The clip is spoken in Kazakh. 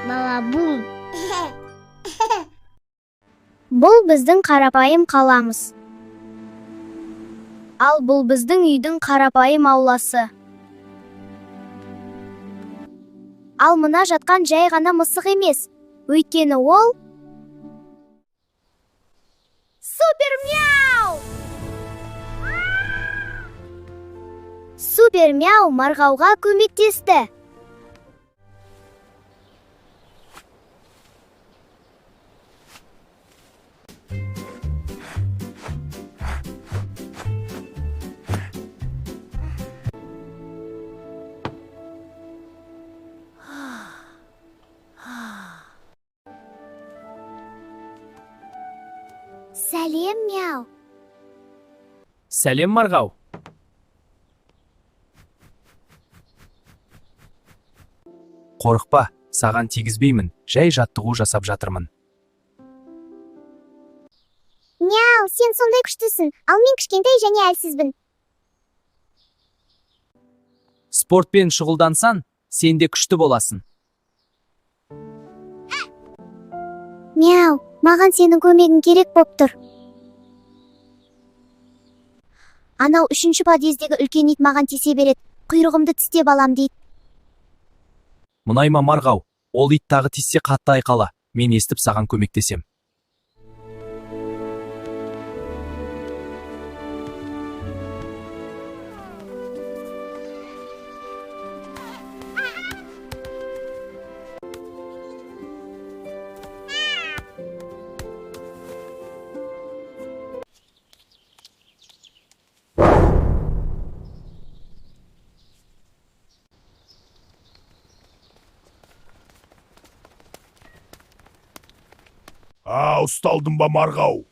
Балабум. Бұл біздің қарапайым қаламыз. Ал бұл біздің үйдің қарапайым ауласы. Ал мына жатқан жай ғана мысық емес. Өйткені ол Супер мяу! Супер мяу марғауға көмектесті. Сәлем, мяу. Сәлем, марғау. Қорықпа, саған тигізбеймін, жай жаттығу жасап жатырмын. Мяу, сен сондай күштісің, ал мен кішкентай және әлсізбін. Спортпен шұғылдансан, сен де күшті боласың. Мяу, маған сенің көмегің керек боп тұр. Анау үшінші подъездегі үлкен ит маған тисе береді, құйрығымды тістеп алам дейді. Мұнайма, марғау, ол ит тағы тиіссе, қатты айқала, мен естіп саған көмектесем. А, ұсталдың ба, марғау?